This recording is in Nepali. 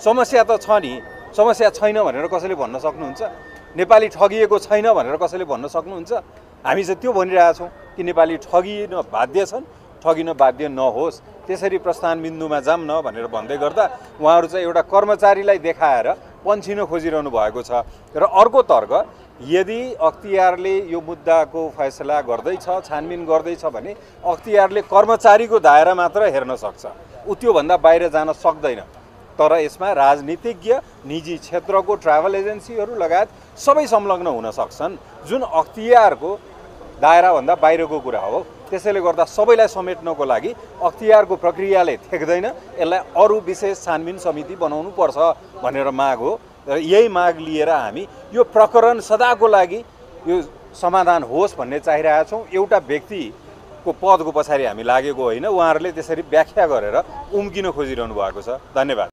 समस्या त छ नि, समस्या छैन भनेर कसैले भन्न सक्नुहुन्छ? नेपाली ठगिएको छैन भनेर कसैले भन्न सक्नुहुन्छ? हामी चाहिँ त्यो भनिरहेछौँ कि नेपाली ठगिन बाध्य छन्, ठगिन बाध्य नहोस्, त्यसरी प्रस्थान बिन्दुमा जाम न भनेर भन्दै गर्दा उहाँहरू चाहिँ एउटा कर्मचारीलाई देखाएर पन्छिन खोजिरहनु भएको छ। र अर्को तर्क, यदि अख्तियारले यो मुद्दाको फैसला गर्दैछ, छानबिन गर्दैछ भने अख्तियारले कर्मचारीको दायरा मात्र हेर्न सक्छ, ऊ त्योभन्दा बाहिर जान सक्दैन। तर यसमा राजनीतिज्ञ, निजी क्षेत्रको ट्राभल एजेन्सीहरू लगायत सबै संलग्न हुन सक्छन्, जुन अख्तियारको दायराभन्दा बाहिरको कुरा हो। त्यसैले गर्दा सबैलाई समेट्नको लागि अख्तियारको प्रक्रियाले ठेक्दैन, यसलाई अरू विशेष छानबिन समिति बनाउनु पर्छ भनेर माग हो। र यही माग लिएर हामी यो प्रकरण सदाको लागि यो समाधान होस् भन्ने चाहिरहेका छौँ। एउटा व्यक्तिको पदको पछाडि हामी लागेको होइन, उहाँहरूले त्यसरी व्याख्या गरेर उम्किन खोजिरहनु भएको छ। धन्यवाद।